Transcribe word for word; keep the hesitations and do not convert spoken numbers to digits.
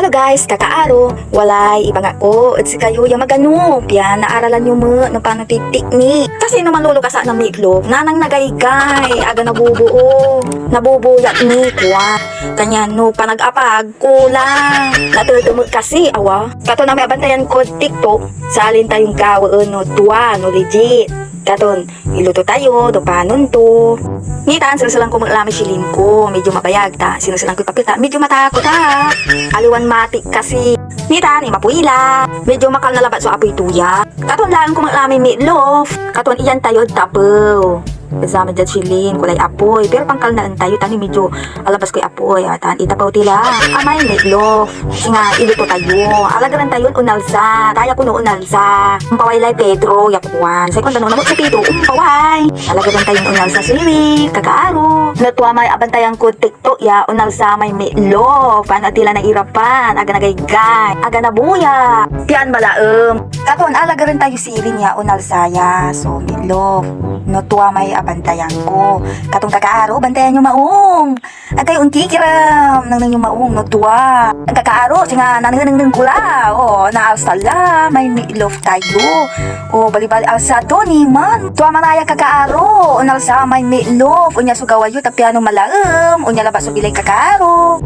Hello guys, kakaaro, walay ibangak ko ed sikayo ya magano, pian naaralan yo met no pano toy teknik. Kasi no manluluto ka na meatloaf, nanang nagaygay, aga nabubuo, nabubuyat ni kuan. Kanyan no panagapag, kulang. Natetemek kasi, awa. Katon amay abantayan kod TikTok, salin tayon gawaen no tua, no legit. Katon, iluto tayo, no panon to. Nitan, selselan ko met la may shilling ko. Medyo mabayag ta. Sinselselan koy papel ta. Medyo matakot, ha. Aliwan matik kasi. Nitan, imapoy la. Medyo makal na labat so apoy to ya. Katon, laen ko met la may meatloaf. Katon, iyan tayod tapew. Kasama diad shilling, kulay apoy. Pero pangkalnaen tayo, tani medyo alabas koy apoy. Atan, itapew ti la. Amay meatloaf. Singa, iluto tayo. Alagaren tayon onalsa. Kaya ko no onalsa. Ompaway lay Pedro, ya kuan. Say kuan, no, namot si Pedro, ompaway. Alagaren tayon onalsa, sili, kakaaro. No tua may abantayan kod TikTok ya, onalsa may meatloaf. Pano ti la nairapan, aga nagaygay, aga nabuya. Pian malaem. Katon, alagaren tayo sirin ya, onalsa ya. So, meatloaf. No tua may abantayan ko. Katon kakaaro, bantayan yo maong. Agay onkikiram, nangneng yo maong no tua. Kakaaro, singa nanengneng ko la. O, naalsa la, may meatloaf tayo. O, balibali alsa to ni man. Tua manaya kakaaro, onalsa may meatloaf. Onya so gawa yo, ta piano malaem. Onya labat so bilay kakaaro.